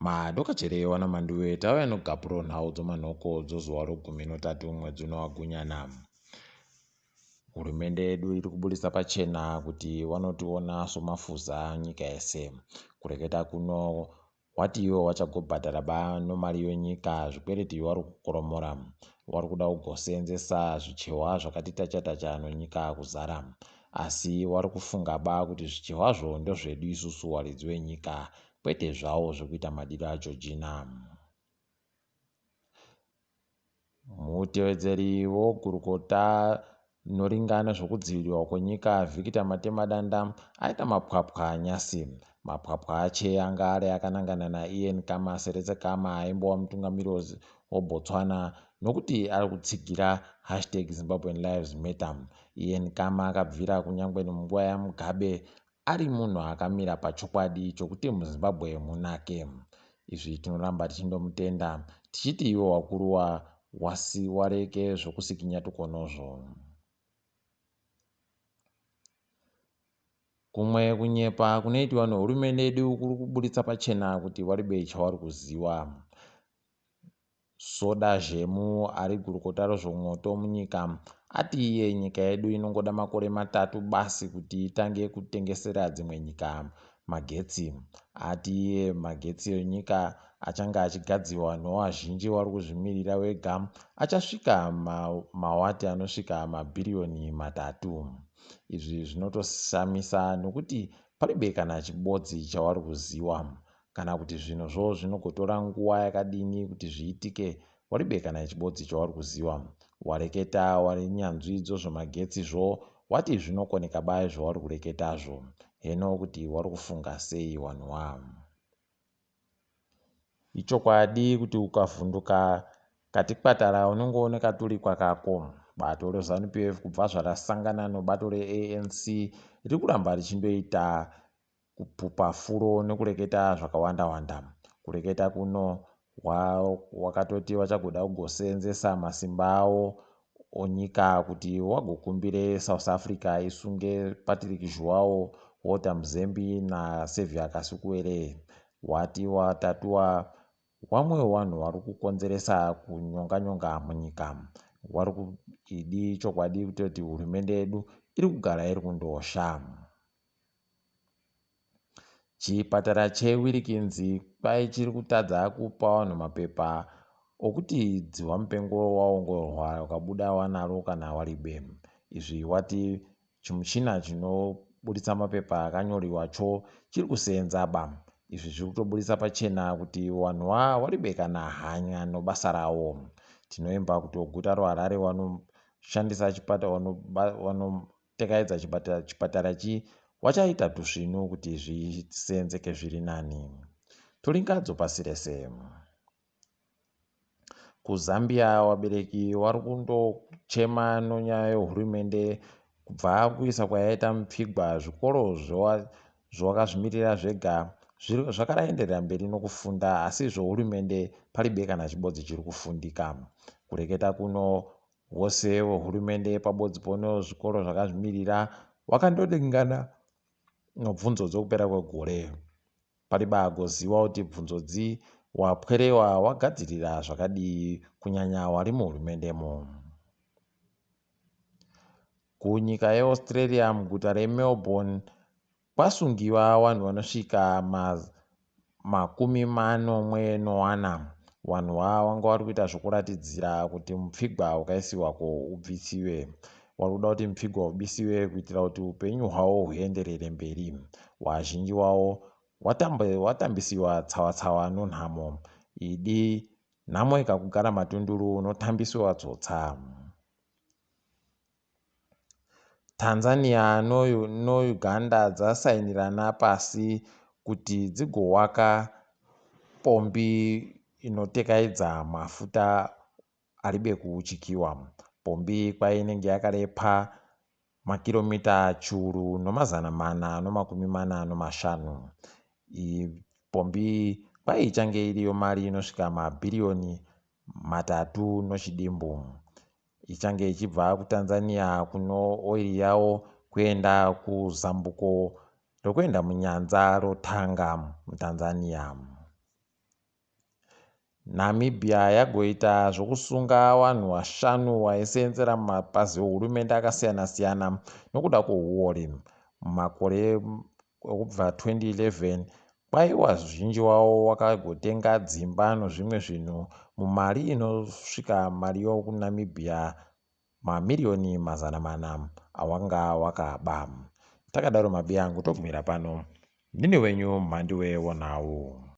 Madokachere wana Manduwe tauya nogapuro nhau dzomanhoko dzozuva rogumi notatu mwedzi uno waGunyana. Hurumende yedu iri kuburitsa pachena kuti wanotiona somafuza nyika yese. Kureketa kuno wati iwo wachagobhadhara ba nomari yonyika zvikwereti wari kukoromora. Wari kuda kugoseenzesa zvichehwa zvakati tacha tacha nonyika kuzara. Asi wari kufunga ba kuti zvichehwazvo ndozvedu isusu waridzi wenyika kwete zvawo zvekuita madiro aJojina. Mutevedzeri wegurukota rinoringa nezvekudzivirirwa kwenyika Victor Matemadanda aita mapwapwa nyasi. Mapwapwa ache anga ari akanangana naIan Khama Seretse Khama aimbova mutungamiri weBotswana nokuti ari kutsigira hashtag Zimbabwean Lives Matter. Ian Khama akabvira kunyangwe nemunguva yaMugabe ari munhu akamira pachokwadi chokuti muZimbabwe munake. Izvi tinoramba tichindomutenda tichiti iwe wakuruwa wasi wareke zvokusikinya tukonozvo. Kumwe kunyepa kunoitiwa nehurumende yedu kuri kuburitsa pachena kuti waribe chawari kuziwa. Soda Zhemu ari gurukota rezvomwoto munyika ati iye nyika yedu inongoda makore matatu basi kuti itange kutengesera dzimwe nyika magetsi. Ati iye magetsi enyika achange achigadziwa nowazhinji wari kuzvimirira wega achasvika mawati anosvika mabhiriyoni 3. Izvi zvinotoshamisa nokuti paribe kana chibodzi chawari kuziwa. Kana kuti zvinhuzvo zvinogotora nguwa yakadini kuti zviitike waribe kana chibodzi chawari kuziwa. Wareketa wari nyanzvi dzozvemagetsi zvo wati zvinokoneka ba zvawari kureketazvo. Heno kuti wari kufunga sei wanhuwa. Ichokwadi kuti ukavhunduka katikwatara unongoona katurikwa kako. Bato reZanu PF kubva zvarasangana nobato reANC riri kuramba richindoita kupupa furo nekureketa zvakawanda wanda. Kureketa kuno wakatoti wachagoda kugoseenzesa masimba awo onyika kuti wagokumbire South Africa isunge Patrick Zhuwao, Walter Mzembi naSaviour Kasukuwere. Wati watatuwa wamwe wewanhu wari kukonzeresa kunyonga nyonga munyika. Wari idi chokwadi kutoti hurumende yedu iri kugara iri kundosha. Chipatara cheWilkins kwai chiri kutadza kupa vanhu mapepa okuti dzihwa mupengo waongororwa ukabuda wanaro kana waribe. Izvi wati chimuchina chinoburitsa mapepa akanyoriwa cho chiri kuseenza ba. Izvi zviri kutoburitsa pachena kuti wanhu waribe kana hanya nobasa rawo. Tinoimba kuti guta roHarare wanoshandisa chipatara wano Tekaedza chipatara chi wachaita tusvinu kuti zviseenzeke zviri nani. Turingadzo pasi rese. KuZambia wabereki wari kundochema nonyaya yehurumende kubva kuisa kwayaita mupfigwa zvikoro zvawakazvimirira zvega zvakaraenderera mberi nokufunda asi zvohurumende paribe kana chibodzi chiri kufundika. Kureketa kuno Wose wehurumende pabodzi pono zvikoro zvakazvimirira wakandodingana nobvunzo dzokupera kwegore. Pariba agoziwa kuti bvunzo dzi wapwerewa wagadzirira zvakadii kunyanya wari muhurumendemo. Kunyika yeAustralia muguta reMelbourne Kwasungiwa wanhu wanosvika 64. Wanhu wa wanga wari kuita zvokuratidzira kuti mupfigwa wakaisiwako ubvisiwe. Wari kuda kuti mupfigwa ubisiwe kuitira kuti upenyu hwawo huenderere mberi. Wazhinji wawo watambisiwa tsawa-tsawa nonhamo. Idi nhamo ikakugara matunduru unotambisiwa tsotsa. Tanzania noUganda dzasainirana pasi kuti dzigowaka pombi inotekaidza mafuta aribe kuuchikiwa. Pombi iyi kwai inenge yakarepa makiromita 1445. Iyi pombi iyi kwai ichange iriyo mari inosvika mabhiriyoni 3 nechidimbu. Ichange ichibva kuTanzania kuno oiri yawo kuenda kuzambuko rokuenda munyanza roTanga muTanzania. Namibia yagoita zvokusunga vanhu vashanu vaiseenzera mumapazi ehurumende akasiyana-siyana nokuda kwehuwori. Mumakore ekubva 2011 kwaiwa zhinji wavo wakagotenga dzimba nozvimwe zvinhu mumari inosvika mari yokuNamibia mamiriyoni 400 awanga wakaba. Takadaro mabiyangu togumira pano. Ndini wenyu Mhanduwe Wonhau.